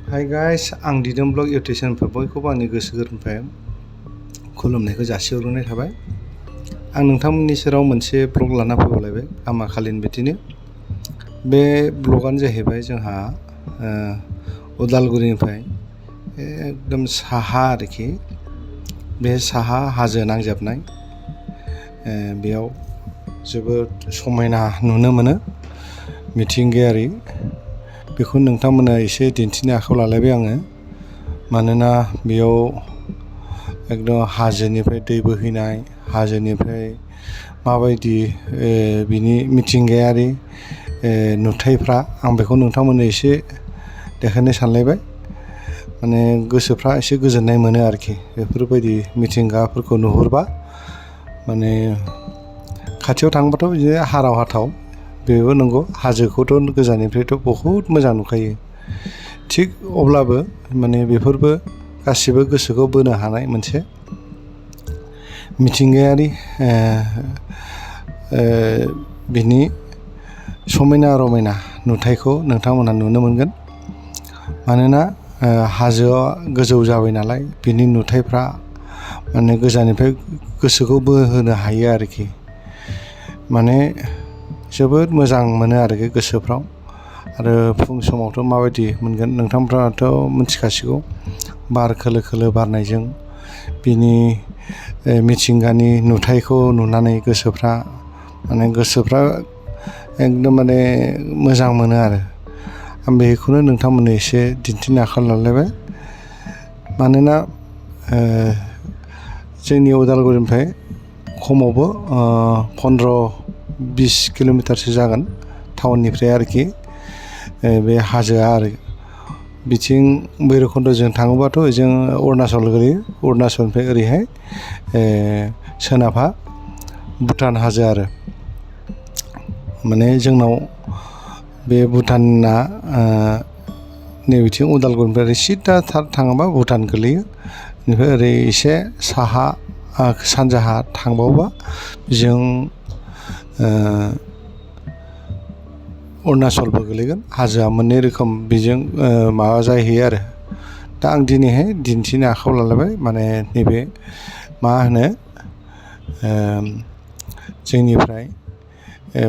Hi guys, आं दिदोम blog इउटिउबनिफ्राय बयखौबो आंनि गोसो गोरबोनिफ्राय खुलुमनायखौ जासिहरनाय थाबाय। आं नोंथांमोननि सेराव मोनसे ब्लग लाना फैबावलायबाय गामाखालिनि बिदिनो। बे ब्लगानो जाहैबाय जोंहा उदालगुरिनिफ्राय एकदम साहा आरोखि, बे साहा हाजो नांजाबनाय बेयाव जोबोद समायना नुनो मोनो मिथिंगायारि। बेखौ नोंथांमोना एसे दिन्थिनो आखायाव लालायबाय आङो, मानोना बेयाव एकदम हाजोनिफ्राय दै बोहैनाय, हाजोनिफ्राय माबायदि बिनि मिथिंगायारि नुथायफ्रा, आं बेखौ नोंथांमोननो एसे देखायनो सानलायबाय। माने गोसोफ्रा एसे गोजोननाय मोनो आरोखि बेफोरबायदि मिथिंगाफोरखौ नुहुरबा। माने खाथियाव थांबाथ' बिदिनो हाराव हाथाव, बेबो नंगौ, हाजोखौथ' गोजाननिफ्रायथ' बहुद मोजां नुखायो। थिग अब्लाबो माने बेफोरबो गासिबो गोसोखौ बोनो हानाय मोनसे मिथिंगायारि बिनि समायना रमायना नुथायखौ नोंथांमोनहा नुनो मोनगोन। मानोना हाजोआ गोजौ जाबाय नालाय, बिनि नुथायफ्रा माने गोजाननिफ्राय गोसोखौ बोहोनो हायो आरोखि। माने जोबोद मोजां मोनो आरोखि गोसोफ्राव। आरो फुं समावथ' माबायदि मोनगोन नोंथांफ्राथ' मिथिखासिगौ, बार खोलो खोलो बारनायजों बिनि मिथिंगानि नुथायखौ नुनानै गोसोफ्रा एकदम माने मोजां मोनो आरो। आं बेखौनो नोंथांमोननो एसे दिन्थिनो आखायाव लालायबाय। मानोना जोंनि उदालगुरिनिफ्राय खमावबो 15-20 किल'मिटारसो जागोन टाउननिफ्राय आरोखि बे हाजोआ। आरो बिथिं भैरबकुन्द'जों थाङोबाथ' जों अरुणाचल गोलैयो, अरुणाचलनिफ्राय ओरैहाय सोनाबहा भुटान हाजो आरो। माने जोंनाव बे भुटाना नैबेथिं उदालगुरिनिफ्राय सिदा थाङोबा भुटान गोलैयो। बेनिफ्राय ओरै एसे साहा सानजाहा थांबावबा जों अरुणाचलबो गोलैगोन। हाजोआ मोननै रोखोम बेजों माबा जाहैयो आरो। दा आं दिनैहाय दिन्थिनो आखायाव लालायबाय, माने नैबे मा होनो जोंनिफ्राय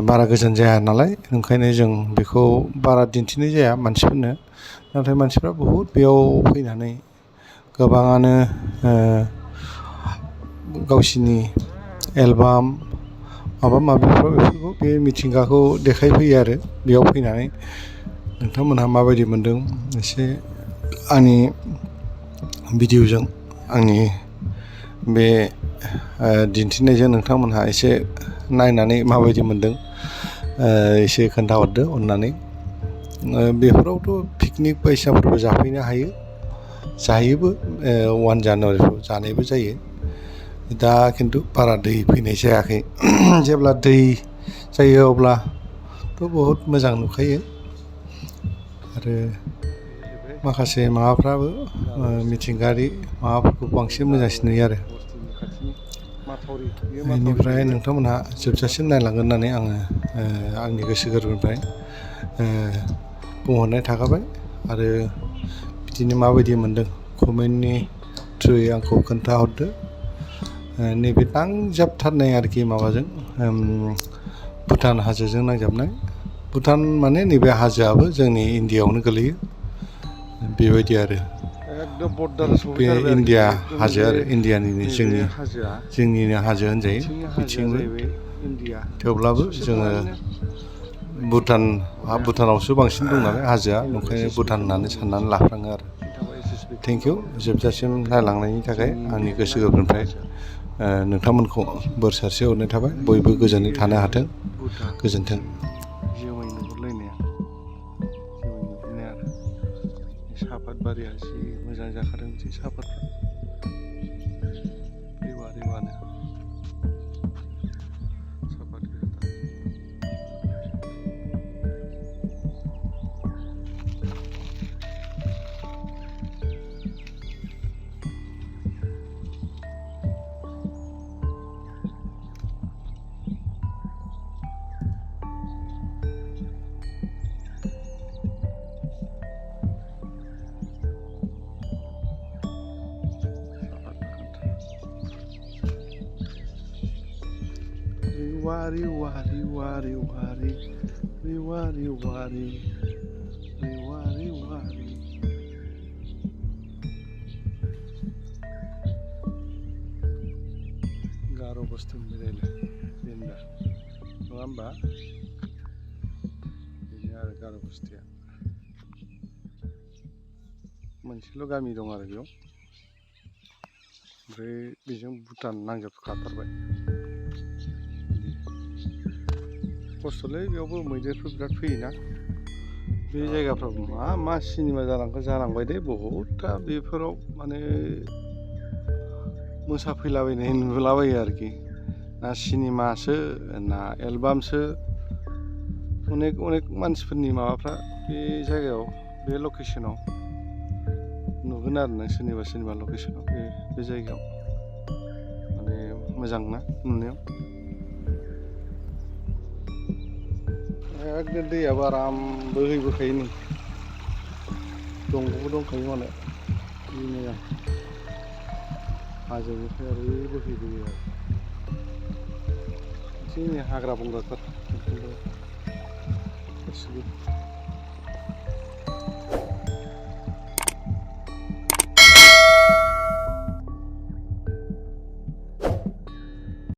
बारा गोजान जाया नालाय, ओंखायनो जों बेखौ बारा दिन्थिनाय जाया मानसिफोरनो। नाथाय मानसिफ्रा बहुद बेयाव फैनानै गोबाङानो गावसिनि एलबाम माबा माबिफ्राव बेफोरखौ बे मिथिंगाखौ देखायफैयो आरो। बेयाव फैनानै नोंथांमोनहा माबायदि मोनदों एसे आंनि भिडिअ'जों, आंनि बे दिन्थिनायजों नोंथांमोनहा एसे नायनानै माबायदि मोनदों एसे खोन्थाहरदो अननानै। बेफोरावथ' पिकनिक बायदिसिनाफोरबो जाफैनो हायो, जायोबो, 1 जानुवारिफ्राव जानायबो जायो। दा खिन्थु बारा दै फैनाय जायाखै। जेब्ला दै जायो अब्लाथ' बहुद मोजां नुखायो। आरो माखासे माबाफ्राबो मिथिंगायारि माबाफोरखौ बांसिन मोजांसिन नुयो आरो। बेनिफ्राय नोंथांमोनहा जोबजासिम नायलांगोन होननानै आङो आंनि गोसो गोरबोनिफ्राय बुंहरनाय थाखाबाय। आरो बिदिनो माबायदि मोनदों कमेन्टनि थ्रुयै आंखौ खोन्थाहरदो। नैबे नांजाबथारनाय आरोखि माबाजों, भुटान हाजोजों नांजाबनाय। भुटान माने नैबे हाजोआबो जोंनि इण्डियाआवनो गोलैयो, बेबायदि आरो। बे इण्डिया हाजो आरो, इण्डियानिनो जोंनिनो हाजो होनजायो बिथिंबो। थेवब्लाबो जोङो भुटानावसो बांसिन दं नालाय हाजोआ, ओंखायनो भुटान होननानै साननानै लाफ्लाङो आरो। थेंक इउ जोबजासिम नायलांनायनि थाखाय। आंनि गोसो गोरबोनिफ्राय नोंथांमोनखौ बोर सारस्रि हरनाय थाबाय। बयबो गोजोनै थानो हाथों, गोजोन्थों। जोमै नुहुरलायनाया, जोमै नुहुरनाया आरो सापात बारिया जि मोजां जाखादों बिथिं सापातफ्रा Rewa रेवानो। Riwari wari wari wari Riwari wari Riwari wari. Garo Basti Mirele Linda nङा होमबा? बेनो आरो गार' बस्तिया मोनसेल' गामि दं आरो बेयाव, ओमफ्राय बेजों भुटान नांजाबखाथारबाय। खस्थ'लै बेयावबो मैदेरफोर बिराद फैयोना। बे जायगाफ्राव मा सिनेमा जालांबाय दे बहुदथा, बेफोराव माने मोसाफैलाबायनाय नुलाबायो आरोखि। ना सिनेमासो ना एलबामसो, अनेक मानसिफोरनि माबाफ्रा बे जायगायाव, बे लकेसनाव नुगोन आरो नों सोरनिबा लकेसनाव बे जायगायाव। माने मोजां ना नुनायाव। एकदम दैयाबो आराम बोहैबोखायो नै, दंग'बो दंखायो मालाय जि मोजां। हाजोनिफ्राय ओरै बोहैबोयो आरो जोंनि हाग्रा बंग्राफोर गासिबो।